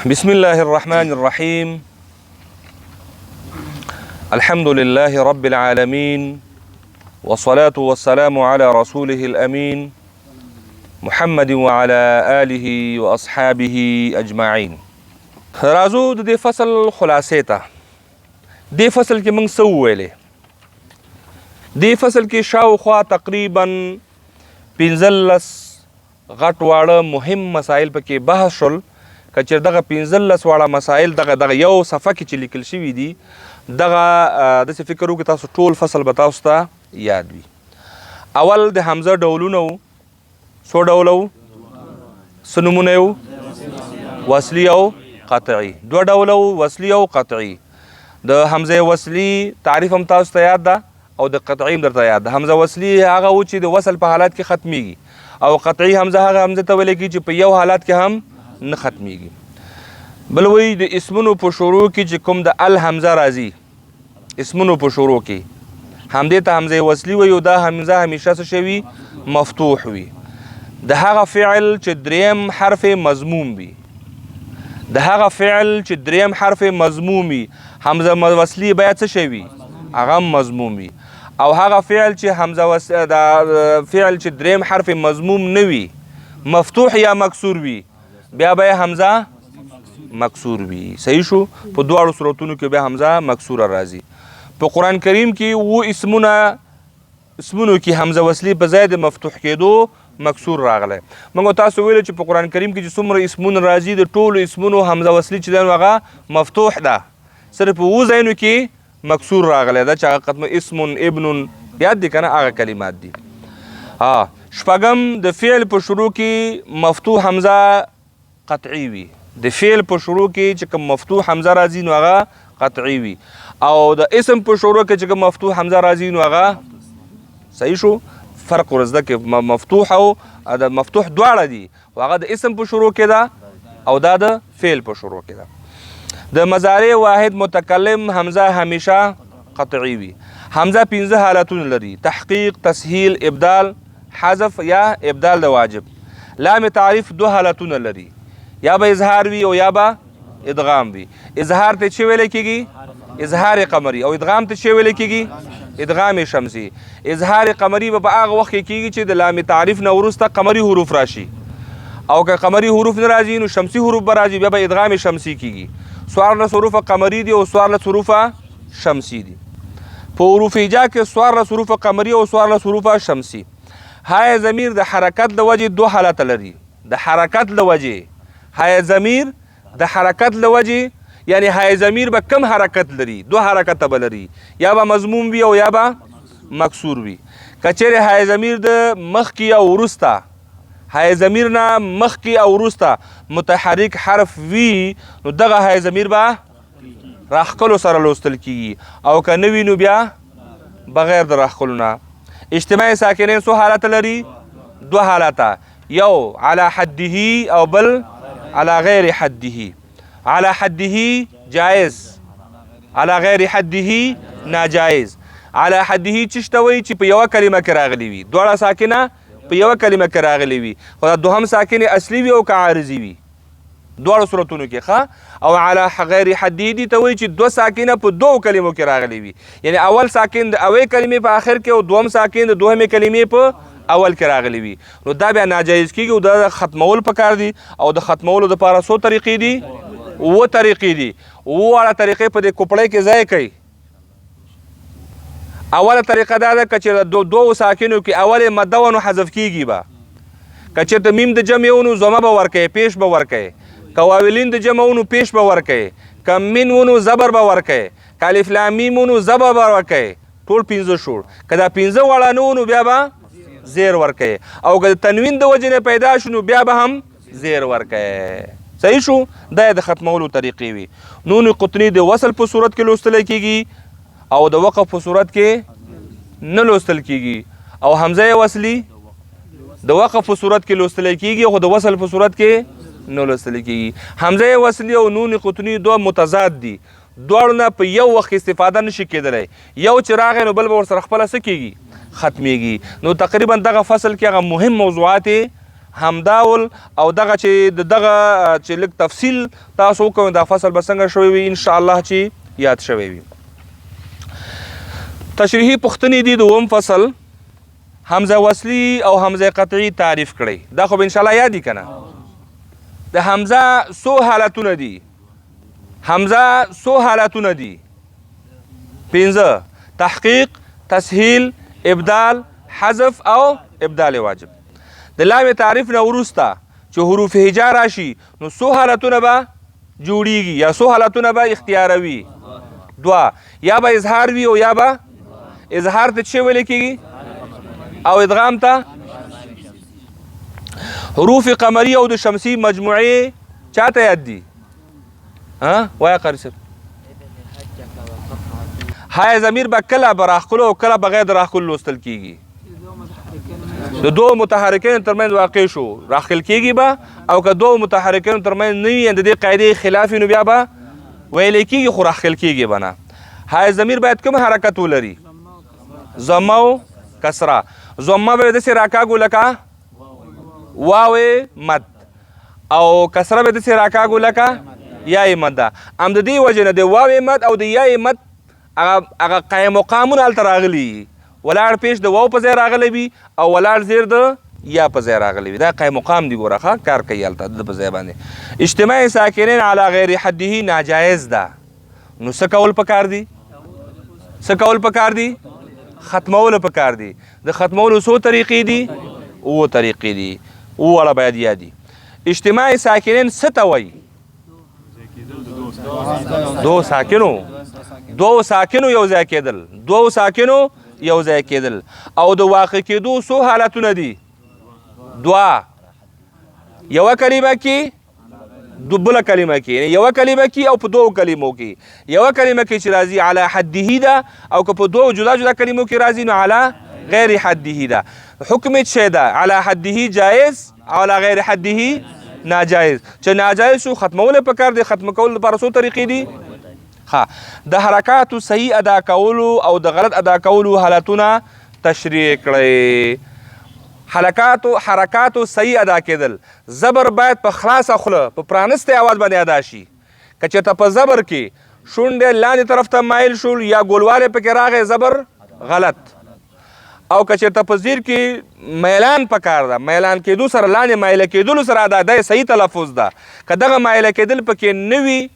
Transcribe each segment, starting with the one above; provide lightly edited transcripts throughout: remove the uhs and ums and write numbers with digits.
بسم الله الرحمن الرحيم. الحمد لله رب العالمين، والصلاة والسلام على رسوله الأمين محمد وعلى آله وأصحابه أجمعين. راځو د دې فصل خلاصې ته. دې فصل کې موږ څه وویلې؟ دې فصل کې شاوخوا تقریبا 15 غټ واړه مهم مسایل پکې بحث شول. که چېرې دغه 15 واړه مسایل دغه دغه یو صفحه کې چې لیکل شوي دي، دغه داسې فکر وکړئ، تاسو ټول فصل به تاسو ته یاد وي. اول د حمزه ډولونه وو. څو ډوله وو؟ څه نومونه یې وو؟ وصلي او قطعي. دوه ډوله وو، وصلي او قطعي. د حمزه وصلي تعریف هم تاسو ته یاد ده او د قطعي هم درته یاد ده. حمزه وصلي هغه و چې د وصل په حالت کې ختمیږي، او قطعي حمزه هغه حمزه ته ویل کېږي چې په یو حالت کې هم نه ختمیږي. بل وایي د اسمونو په شروع کې چې کوم د ال حمزه راځي، اسمونو په شروع کې، همدې ته حمزه وصلي وایي، او دا حمزه همیشه څه شی وي؟ مفتوح وي. د هغه فعل چې دریم حرف مضموم وي، د هغه فعل چې دریم حرف مضموم وي، حمزه وصلی باید څه شی وي؟ هغه مضموم وي. او هغه فعل چې حمزه وص... دا فعل چې دریم حرف مضموم نه وي، مفتوح یا مکسور وي، بیا به حمزه مکسور وي. صحیح شو؟ په دواړو صورتونو کې به حمزه مکسوره راځي. په قرآن کریم کې و اسمونه اسمونو کې حمزه وصلی په ځای د مفتوح کېدو مکسور راغلی. موږ تاسو ویل چې په قرآن کریم کې چې څومره اسمونه راځي، د ټولو اسمونو حمزه وصلی چې ده نو هغه مفتوح ده، صرف اوو ځایونو کې مکسور راغلی ده، چې هغه قتم اسم ابن یاد دي که نه، هغه کلمات دي. شپږم، د فعل په شروع کې مفتوح حمزه قطعي وي. د فعل په شروع کې چې کوم مفتوح حمزه راځي نو هغه قطعي وي، او د اسم په شروع کې چې کوم مفتوح حمزه راځي نو هغه صحیح شو. فرق ورزده کې مفتوح او د مفتوح دواړه دي، خو هغه د اسم په شروع کې ده او دا د فعل په شروع کې ده. د مضارع واحد متکلم حمزه همیشه قطعي وي. حمزه پنځه حالتونه لري: تحقیق، تسهیل، ابدال، حذف یا ابدال د واجب. لام تعریف دوه حالتونه لري، یا به اظهار وي او یا به ادغام وي. اظهار ته چې ویل کېږي اظهار قمري، او ادغام ته چې ویل کېږي ادغام شمسي. اظهار قمري به په هغه وخت کې کېږي چې د لام تعریف نه وروسته قمري حروف راشي، او که قمري حروف نه راځي نو شمسي حروف به راځي، بیا به ادغام شمسي کېږي. 14 حروف قمري دي او 14 حروف شمسي دي. په حروف هجا کې 14 حروف قمري او 14 حروف شمسي. های ضمیر د حرکت له وجې دوه حالته لري. د حرکت له وجې های ضمیر د حرکت له وجې، یعنی های ضمیر به کم حرکت لري؟ دوه حرکته به لري، یا به مضموم وي او یا به مکسور وي. که چېرې های ضمیر د مخکې او وروسته، های ضمیر نه مخکې او وروسته متحرک حرف وي، نو دغه های ضمیر به راښکلو سره لوستل کیږي، او که نه وي نو بیا بغیر د راښکلو نه. اجتماع ساکنین څو حالته لري؟ دوه حالته، یو علی حده او بل علی غیر حده. علی حده جایز، علی غیر حده ناجایز. علی حده چې ته وایي چې په یوه کلمه کې راغلي وي، دواړه ساکنه په یوه کلمه کې راغلي وي، خو دا دوهم ساکن اصلي وي او که عارضي وي، دواړو صورتونو کې ښه. او علی غیر حدی دي ته وایي چې دوه ساکنه په دوو کلمو کې راغلي وي، یعنی اول ساکن د اوې کلمې په آخر کې او دوم ساکن د دوهمې کلمې په اول کې راغلي وي، نو دا بیا ناجایز کیږي او دا ختمول پکار دي. او د ختمولو دپاره څو طریقې دي؟ اووه طریقې دي. اووه واړه طریقې په دې کوپړۍ کې ځای کوي. اوله طریقه دا ده که چېرته دوو ساکنو کې اولې ماده وه نو حذف کیږي به. که چېرته میم د جمع و نو ضمه به ورکوي، پیش به ورکوي. که واولین د جمع و نو پیش به ورکوي. که من و نو زبر به ورکوي. که الف لام میم و نو زبر به ورکوي. ټول پنځه شول. که دا پنځه واړه نه و نو بیا به زیر ورکوي، او که د تنوین د وجې نه پیدا شو نو بیا به هم زیر ورکوي. صحیح شو؟ دا د ختمولو طریقې وي. نون قطنی د وصل په صورت کې لوستل کیږي او د وقف په صورت کې نه لوستل کیږي، او حمزه وصلی د وقف په صورت کې لوستل کیږي خو د وصل په صورت کې نه لوستل کیږي. حمزه وصلی او نون قطنی دوه متضاد دي، دواړو نه په یو وخت کې استفاده نشي کېدلی. یو چې راغی نو بل به ورسره خپله څه کیږي؟ ختمیږي. نو تقریبا دغه فصل کې هغه مهم موضوعات همداول او دغه چې د دغه چې لږ تفصیل تاسو وکړئ، دا فصل به څنګه شوی وي، ان شاء الله چې یاد شوی وي. تشریحي پوښتنې دي. دوم فصل همزه وصلی او همزه قطعی تعریف کړئ. دا خو به ان شاء الله یادی کنه. د همزه څو حالتونه دي؟ همزه څو حالتونه دي؟ پنځه: تحقیق، تسهیل، ابدال، حذف او ابدال واجب. د لام تعریف نه وروسته چې حروف هجا راشي نو څو حالتونه به جوړیږي یا څو حالتونه به اختیاروي؟ دوا. یا به اظهار وي او یا به اظهار ته څه ویل کیږي او ادغام ته؟ حروف قمری او د شمسی مجموعه چاته یاد دي؟ ها، وای قاری صاحب. های ضمیر به کله به راخلو او کله بغیر د راخلو لوستل کیږي؟ د دوو متحرکینو ترمنځ واقع شو راخل کیږي به، او که دوو متحرکینو ترمنځ نه وي، د دې قاعدې خلاف، نو بیا به ویل کیږي خو راخل کیږي به نه. های ضمیر باید کوم حرکت ولري؟ ضمه او کسره. ضمه به داسې راکاږو لکه واو مد، او کسره به داسې راکاږو لکه یا مد ده. ام د دې وجه نه د واو مد او د یا مد هغه قایم مقامونه هلته راغلي، ولاړ پیش د واو په ځای راغلی وي او ولاړ زیر د یا په ځای راغلی وي. دا قایم مقام دی، ګوره ښه کار کوي هلته د په ځای باندې. اجتماع ساکنین علی غیر حده ناجایز ده، نو څه کول پکار دي؟ څه کول پکار دي؟ ختمول پکار دي. د ختمولو څو طریقې دي؟ اووه طریقې دي، اووه واړه باید یادي. اجتماع ساکنین څه ته وایي؟ دو ساکنو، دو ساکنو یو ځای کېدل، دو ساکنو یو ځای کېدل. او د واقع کېدو څو حالتونه دي؟ دوا. یوه کلمه کې، بله کلمه کې، یعنی یوه کلمه کې او په دوو کلمو کې. یوه کلمه کې چې راځي علی حده ده، او که په دوو جدا جدا کلمو کې راځي نو علی غیر حده ده. حکم یې څه ده؟ علی حده جایز او علی غیر حده ناجایز. چې ناجایز شو ختمول پکار دي. ختم کولو لپاره څو طریقې دي؟ ها، د حرکاتو صحیح ادا کولو او د غلط ادا کولو حالتونه تشریح کړئ. حرکاتو صحیح ادا کېدل، زبر باید په خلاصه خوله په پرانستې اواز باندې ادا شي. که چېرته په زبر کې شونډې لاندې طرف ته مایل شول یا ګولوالی پکې راغی، زبر غلط. او که چېرته په زیر کې میلان پکار ده، میلان کېدو سره لاندې مایله کېدلو سره ادا، دا صحیح تلفظ ده. که دغه مایله کېدل پکې نه وي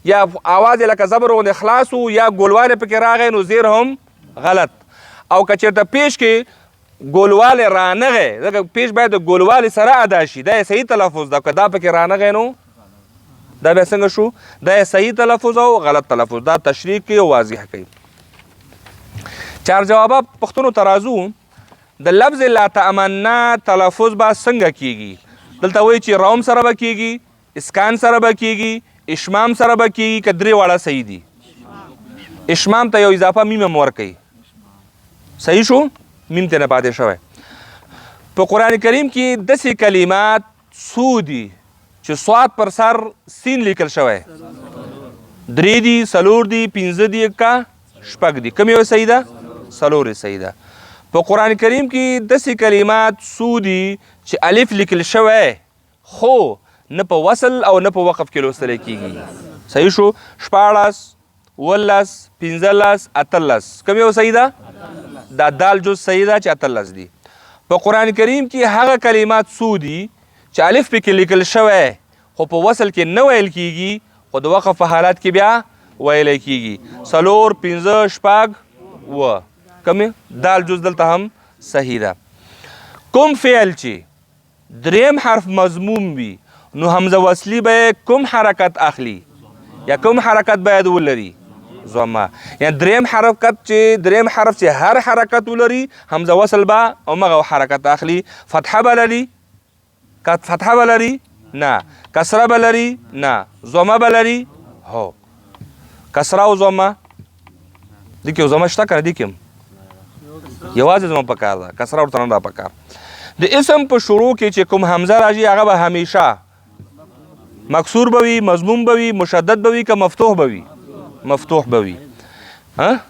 یا اواز یې لکه زبر غوندې خلاص و یا ګولوالی پکې راغی نو زیر هم غلط. او که چېرته پیش کې ګولوالی رانغی، ځکه پیش باید د ګولوالي سره ادا شي، دا یې صحیح تلفظ ده. که دا پکې رانغی نو دا بیا څنګه شو؟ دا یې صحیح تلفظ او غلط تلفظ. دا تشریح کوي او واضح کوي. چار جوابه پښتنو ته راځو. د لفظ لا تأمنا تلفظ به څنګه کیږي؟ دلته وایي چې روم سره به کیږي، اسکان سره به کیږي، اشمام سره به کیږي، که درې واړه صحیح دي؟ اشمام ته یو اضافه میم هم ورکوي. صحیح شو، میم ته نه پاتې شوی. په قرآن کریم کې داسې کلمات څو دي چې صاد پر سر سین لیکل شوی؟ درې دي، څلور دي، پنځه دي که شپږ دي؟ کوم یو صحیح ده؟ څلور یې صحیح ده. په قرآن کریم کې داسې کلمات څو دي چې الف لیکل شوی خو نه په وصل او نه په وقف کې لوستل کیږي؟ صحیح شو، 16، 17، 15، 18. کوم یو صحیح ده؟ دا دال جز صحیح ده چې 18 دي. په قرآن کریم کې هغه کلمات څو دي چې الف پکې لیکل شوی خو په وصل کې نه ویل کیږي، خو د وقف په حالت کې بیا ویل کیږي؟ څلور، پنځه، شپږ، اووه. کوم دال جز دلته هم صحیح ده. کوم فعل چې دریم حرف مضموم وي نو همزه وصلی به کوم حرکت اخلي یا کوم حرکت باید ولري؟ ضمه. یعنی دریم حرکت چې دریم حرف چې هر حرکت ولري همزه وصل به همغه حرکت اخلي. فتحه به لري؟ که فتحه به لري؟ نه. کسره به لري؟ نه. ضمه به لري؟ هو. کسره او ضمه دې کې ضمه شته که نه؟ دې کې هم یوازې ضمه پکار ده، کسره ورته نه ده پکار. د اسم په شروع کې چې کوم همزه راځي هغه به همیشه مکسور به وي، مضموم به وي، مشدد به وي که مفتوح به وي؟ مفتوح به وي. ها،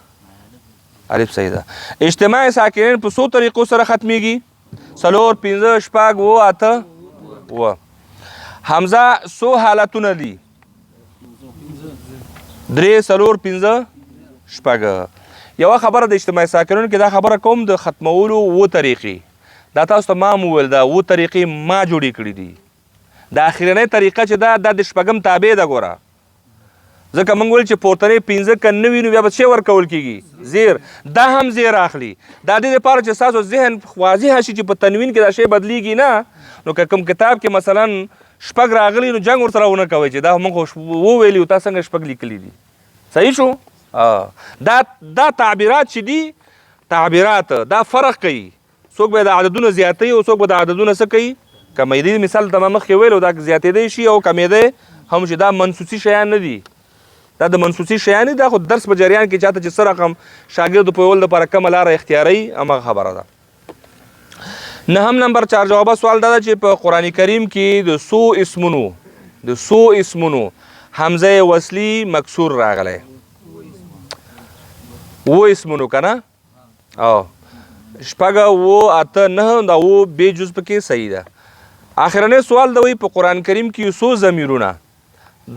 الف صحیح ده. اجتماع ساکنین په څو طریقو سره ختمیږي؟ څلور، پنځه، شپږ، اووه، اته. و حمزه څو حالتونه دي؟ درې، څلور، پنځه، شپږ. یوه خبره د اجتماعي ساکنونو کې دا خبره کوم د ختمولو و طریقې، دا تاسو ته ما وویل، دا و طریقې ما جوړې کړې دي. دا اخرنۍ طریقه چې دا د شپږم تابع ده ګوره، ځکه موږ ویل چې پورتنۍ پنځه که نه وي نو بیا به څه ورکول کېږي؟ زیر. دا هم زیر اخلي. دا دې لپاره چې ستاسو ذهن واضح شي چې په تنوین کې دا شی بدلیږي نه. نو که کوم کتاب کې مثلا شپږ راغلي نو جنګ ورسره ونه کوئ چې دا موږ خو وویلي تا څنګه شپږ لیکلي دي. صحیح شو؟ دا دا تعبیرات چې دي، تعبیرات دا فرق کوي. څوک به د عددونو زیاتوي او څوک به د عددونو څه کوي؟ کموي. دې مثال ته ما مخکې ویلو، دا زیاتېدی شي او کمېدی هم شي. دا منصوصي شیان نه دي، دا د منصوصي شیان دي. دا خو درس په جریان کې چاته چې څه رقم شاګرد پوهولو لپاره کومه لاره اختیاروي هماغه خبره ده. نهم نمبر چار جوابه سوال دا ده چې په قرآن کریم کې د څو اسمونو حمزه وصلی مکسور راغلی؟ و اسمونو که نه؟ او شپږ، اووه، اته، نهه، دا اووه بې جز پکې صحیح ده. آخرنی سوال دا وایي په قرآن کریم کې څو ضمیرونه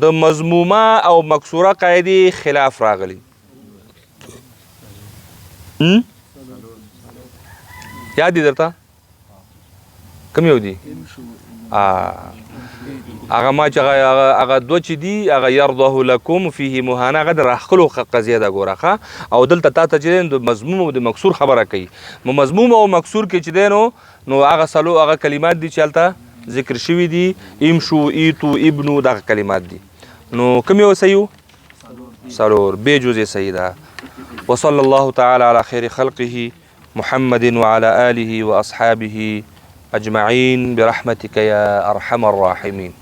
د مضمومه او مکسوره قاعدې خلاف راغلي؟ یاد دي درته؟ کوم یو دي؟ هغه ما چې هغه دوه چې دي، هغه یرضه لکم فیه مهانه، هغه د راښکلو قضیه ده ګوره ښه. او دلته تا ته چې دی د مضموم او د مکسور خبره کوي. مضموم او مکسور کې چې دی نو هغه سلو هغه کلمات دي چې هلته ذکر شوي دي، امشو، ایتو، ابنو، دغه کلمات دي. نو کوم یو صحیح و؟ څلور. بې جزې صحیح ده. وصلى الله تعالى على خير خلقه محمد وعلى آله وأصحابه أجمعين برحمتك يا أرحم الراحمين.